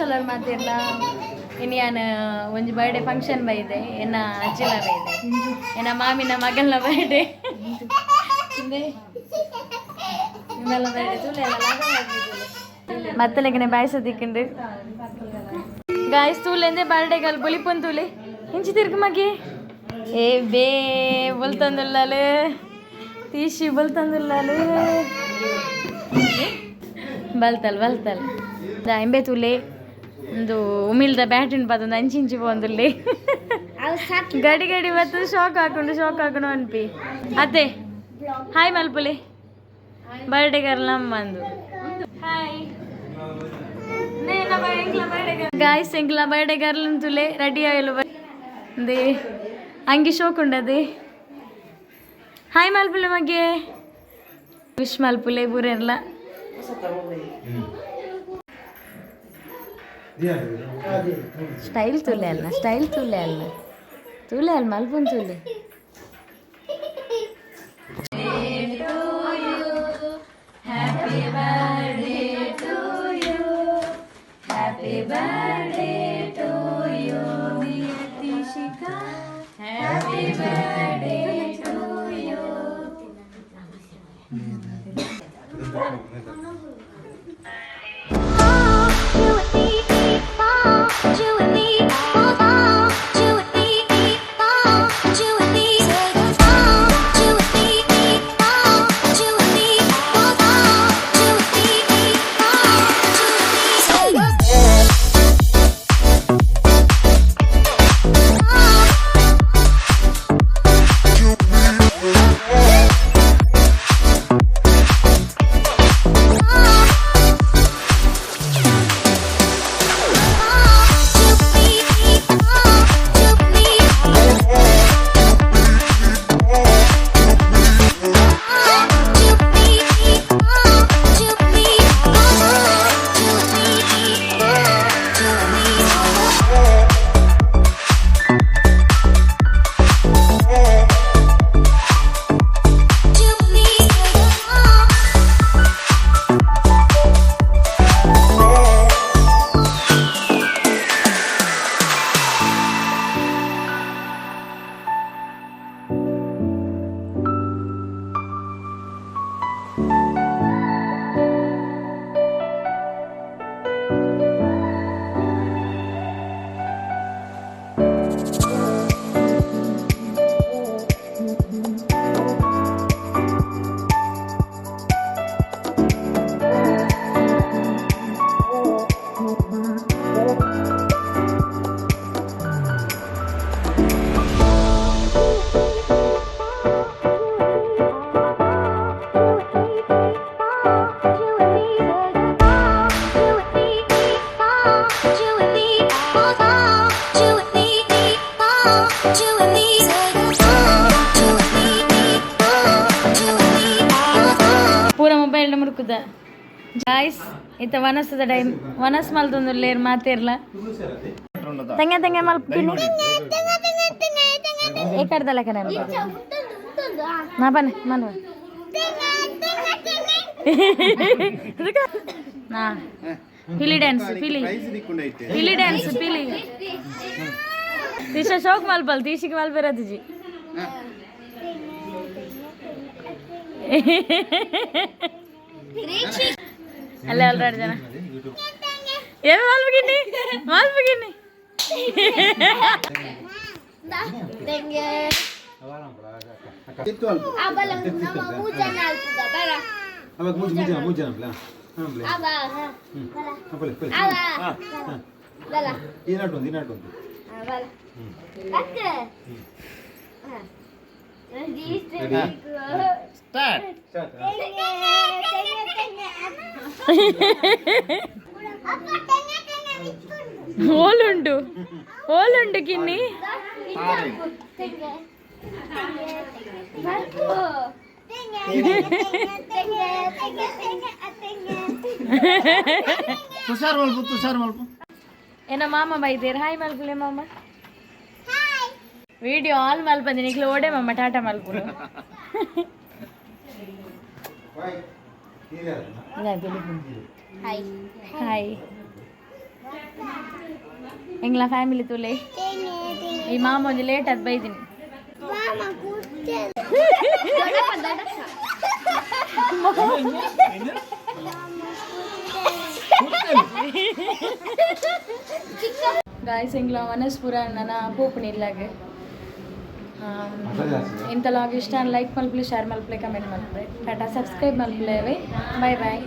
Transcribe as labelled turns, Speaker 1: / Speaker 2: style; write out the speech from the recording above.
Speaker 1: ಎಂಚಲರ್ ಮಾತಿರ್ಲ ಇನಿ ಯಾನ್ ಒಂಜಿ ಬರ್ಡೇ ಫಂಕ್ಷನ್ ಬೈದೆ. ಎನ್ನ ಅಜ್ಜಿಲ ಬೈದೆ, ಎನ್ನ ಮಾಮಿನ ಮಗಲ್ನ ಬರ್ಡೇ. ನಿಮ್ಮೆಲ್ಲ ಬರ್ಡೇ ತೂಲೆ ಎಲ್ಲ ಮತ್ತಲೆಗನೆ ಬಾಯ್ಸ ದಿಕ್ಕಂಡು ಗಾಯ್ಸ್. ತೂಲೆಂದೆ ಬರ್ಡೇ ಗಲ್ ಬುಲಿಪುನ್ ತೂಲೆ. ಇಂಚಿ ತಿರ್ಗು ಮಗಿ. ಏ ಬೇ ಬುಲ್ತಂದುಲ್ಲಾಲು, ತೀಶಿ ಬುಲ್ತಂದುಲ್ಲಾಲು. ಬಲ್ತಲ್ ಬಲ್ತಲ್ ಎಂಬೆ ತೂಲೆ. ಒಂದು ಉಮಿಲ್ದ ಬ್ಯಾಟಿನ್ ಪದೊಂದು ಅಂಚಿ ಇಂಚಿ ಪೋಂದುಲ್ಲೆ. ಗಡಿ ಗಡಿ ಬತ್ತು ಶಾಕ್ ಹಾಕೊಂಡು ಶಾಕ್ ಹಾಕೊಂಡು ಅನ್ಪಿ. ಅತ್ತೆ ಹಾಯ್ ಮಲ್ಪುಲೆ. ಬರ್ಡೇ ಗರ್ಲ್ ನಮ್ಮಂದು. ಹಾಯ್ ಗಾಯ್ಸ್, ಎಂಕ್ಲ ಬರ್ಡೇ ಗರ್ಲ್ ತುಲೆ ರೆಡಿ ಆಯಲು. they ಅಂಗಿ ಶೋಕ್ ಉಂಡದೆ. ಹಾಯ್ ಮಲ್ಪುಲೆ ಮಗೆ. ವಿಶ್ ಮಲ್ಪುಲೆ ಪೂರೆರ್ಲ. ಸ್ಟೈಲ್ ತುಲೆ ಅಲ್ಲ, ಸ್ಟೈಲ್ ತುಲೆ ಅಲ್ಲ, ತುಲೆ ಅಲ್ಲ ಮಲ್ಪುನ್ ತುಲೆ. Happy birthday to you, happy birthday to you, Tishika, happy birthday to you. ಪೂರ ಮೊಬೈಲ್ ಮುರುಕುದ ಗಾಯ್ಸ್. ಇತ್ತ ವನಸದ ಟೈಮ್, ವನಸ್ ಮಲ್ತೊಂದು ಲೇರ್ ಮಾತೇರ್ಲ. ತಂಗ ತಂಗ ಮಲ್ಪಿನಿ ಏಕಡ್ದಲ್ಲ ಕಣ. ನಾ ಬನ್ನಿ ಮನ್ವ ನಾ. ಪಿಲಿ ಡ್ಯಾನ್ಸ್, ಪಿಲಿ ಪಿಲಿ ಡ್ಯಾನ್ಸ್, ಪಿಲಿ. ತಿಶಾ ಶೋಕ್ ಮಲ್ಪಲ್, ತೀಶಿಗೆ ಮಲ್ಪೆರತಿಜಿ. ಅಲ್ಲೇ ಅಲ್ರಾಡ್ ಜನ. ಏ ಮಲ್ಪಗಿನ್ನಿ ಮಲ್ಪಗಿನ್ನಿ. ಓಲುಂಡು ಓಲುಂಡು ಕಿನ್ನಿ.
Speaker 2: ತುಷಾರ್ ಮಲ್ಪು, ತುಷಾರ್ ಮಲ್ಪು.
Speaker 1: ಏನೋ ಮಾಮ ಬೈದೇರ್. ಹಾಯ್ ಮಲ್ಪುಲೆ ಮಾಮ. ವಿಡಿಯೋ ಆಲ್ ಮಲ್ಪಂದಿನಿ ನಿಕ್ಲು ಓಡೆ ಮಾಮ ಟಾಟಾ ಮಲ್ಪುನು. Hi hi. ಎಂಗ್ಲ ಫ್ಯಾಮಿಲಿ ತುಲೆ. ಈ ಮಾಮ ಒಂಜಿ ಲೇಟ್ ಆದ್ ಬೈದಿನಿ. ಗಾಯ್ಸ್, ಎಂಗ್ಲ ಮನಸ್ಪುರ ನನ್ನ ಪೋಪುನಿ ಇಲ್ಲಾಗೆ. ಇಂತಲಾಗ ಇಷ್ಟ ಲೈಕ್ ಮಲ್ಪಲೆ, ಶೇರ್ ಮಲ್ಪಲೆ, ಕಮೆಂಟ್ ಮಲ್ಪಲೆ. ಟಾಟಾ. ಸಬ್ಸ್ಕ್ರೈಬ್ ಮಲ್ಪಲೆ. Bye boy.